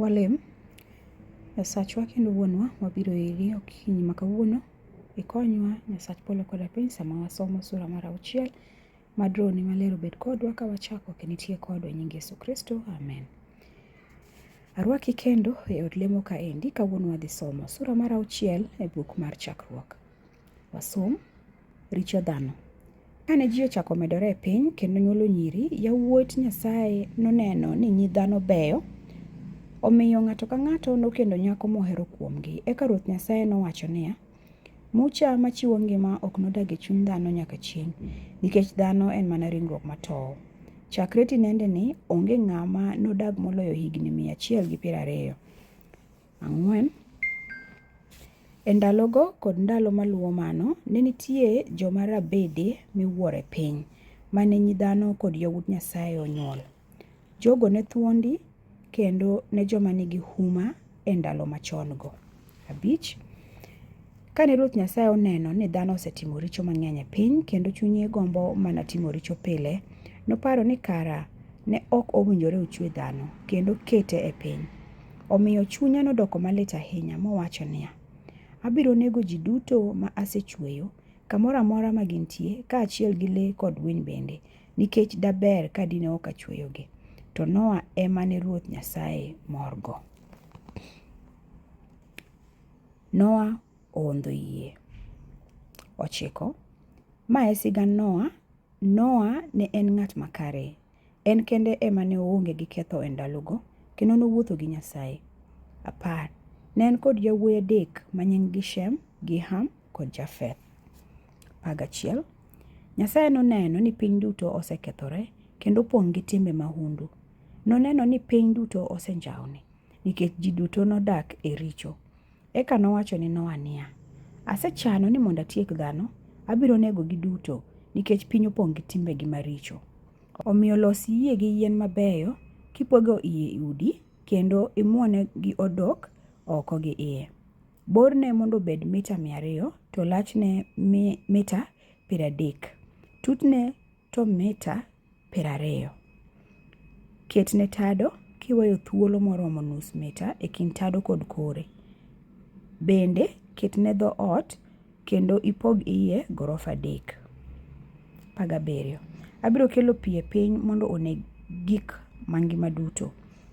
Walem. Nyasachwa kendo Wuonwa, wabiro iri okinyi ma kawuono. Ikonywa Nyasach polo koda piny sama wasomo sura mar auchiel. Mad Rohoni maler obed kodwa ka wachako kendo itie kodwa e nying Yesu Kristo. Amen. Arwaki kendo e od lemo kaendi kawuono wadhi somo sura mar auchiel e buk mar Chakruok. Wasom richo dhano. Kane ji ochako medore e piny kendo nyuolo nyiri, yawuot Nyasaye noneno ni nyi dhano beyo, omiyo ng'ato ka ng'ato nokendo nyako mohero kuomgi. Eka Ruoth Nyasaye nowacho niya, Mucha machiwo ngima ok nodag e chuny dhano nyaka chieng', nikech dhano en mana ringruok matow. Chakre tinendeni, onge ng'ama nodag moloyo higni 120. 4. E ndalogo kod ndalo maluwo mano, ne nitie joma rabede miwuoro e piny, mane nyi dhano kod yawuot Nyasaye onyuolo. Jogo ne thuondi kendo ne joma nigi huma e ndalo machon-go. 5. Kane Ruoth Nyasaye oneno ni dhano osetimo richo mang'eny e piny, kendo chunye gombo mana timo richo pile, noparo ni kara ne ok owinjore ochwe dhano, kendo kete e piny. Omiyo chunye nodoko malit ahinya, mowacho niya, Abiro nego ji duto ma asechweyo, kamoro amora ma gintie, kaachiel gi le kod winy bende, nikech daber ka dine ok achweyogi. To Noa ema ne Ruoth Nyasaye morgo. Noa oondho yie. 9. Ma e sigand Noa. Noa ne en ng'at makare. En kende ema ne oonge gi ketho e ndalogo, kendo nowuotho gi Nyasaye. 10. Ne en kod yawuoyi adek ma nyinggi Shem, gi Ham kod Jafeth. 11. Nyasaye noneno ni piny duto osekethore kendo opong' gi timbe mahundu. Noneno ni piny duto osenjawni, nikech ji duto nodak e richo. Eka nowacho ni Noa niya, Asechano ni mondo atiek dhano, abiro negogi duto, nikech piny opong' gi timbegi maricho. Omiyo los yie gi yien mabeyo, kipogo iye udi, kendo imuone gi odok oko gi iye. Borne mondo obed mita 200, to lachne mita 30. Tutne to mita 20. Ketne tado kiweyo thuolo moromo nus mita e kind tado kod kore. Bende ketne dho ot kendo ipog iye gorofa adek. 17. Abiro kelo pi e piny mondo oneg gik mangima duto.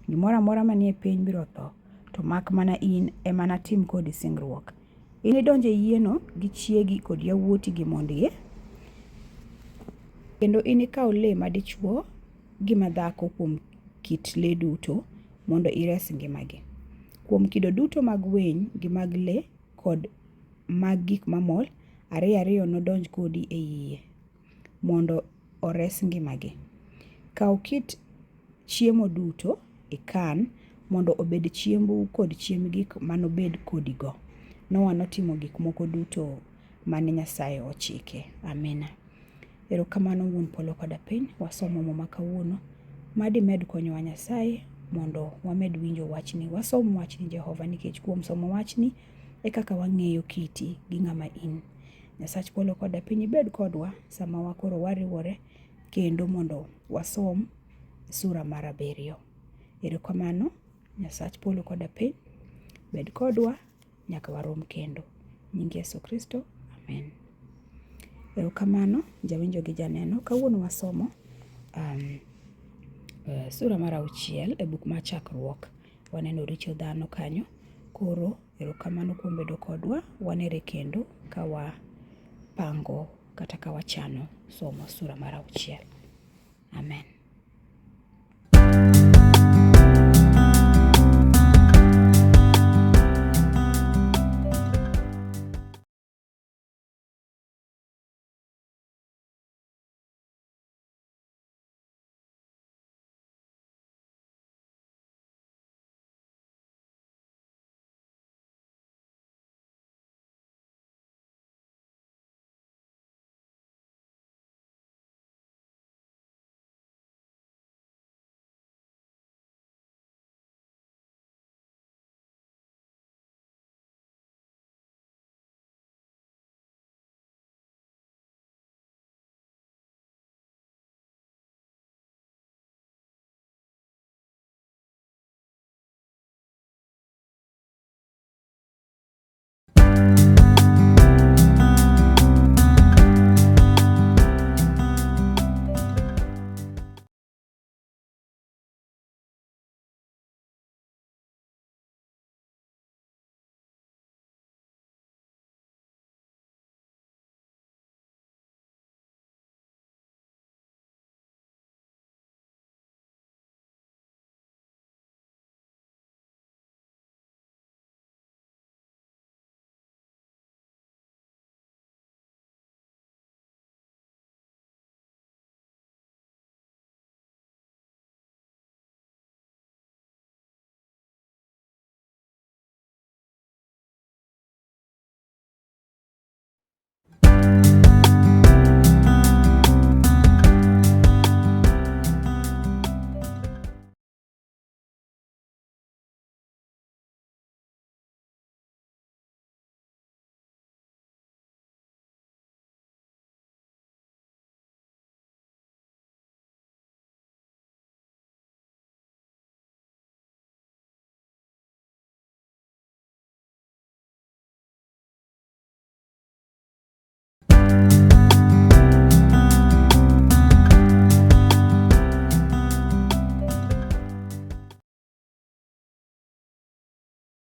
Gimoro amora manie piny biro tho, to mak mana in ema natim kodi singruok. Inidonj e yieno gi chiegi kod yawuoti gi mondgi, kendo inikaw le madichwo gi madhako kuom kit le duto mondo ires ngimagi. Kuom kido duto mag winy gi mag le kod mag gik mamol, ariyo ariyo nodonj kodi e yie mondo ores ngimagi. Kaw kit chiemo duto ikan mondo obed chiembu kod chiemb gik manobed kodigo. Noa notimo gik moko duto mane Nyasaye ochike. Amina. Erokamano wuon polo koda piny, wasomo muma kawuono. Mad imed konyowa Nyasaye mondo wamed winjo wachni. Wasom wachni Jehova nikech kuom somo wachni e kaka wang'eyo kiti gi ng'ama in. Nyasach polo koda piny ibed kodwa sama wakoro wariwore kendo mondo wasom sura mar abiriyo. Erokamano Nyasach polo koda piny, bed kodwa nyaka warom kendo. Nying Yesu Kristo, amen. Erokamano jawinjo gi janeno, kawuono wasomo sura mar auchiel e buk mar chakruok. Waneno richo dhano kanyo, koro erokamano kuom bedo kodwa, wanere kendo ka wapango kata ka wachano somo sura mar auchiel. Amen.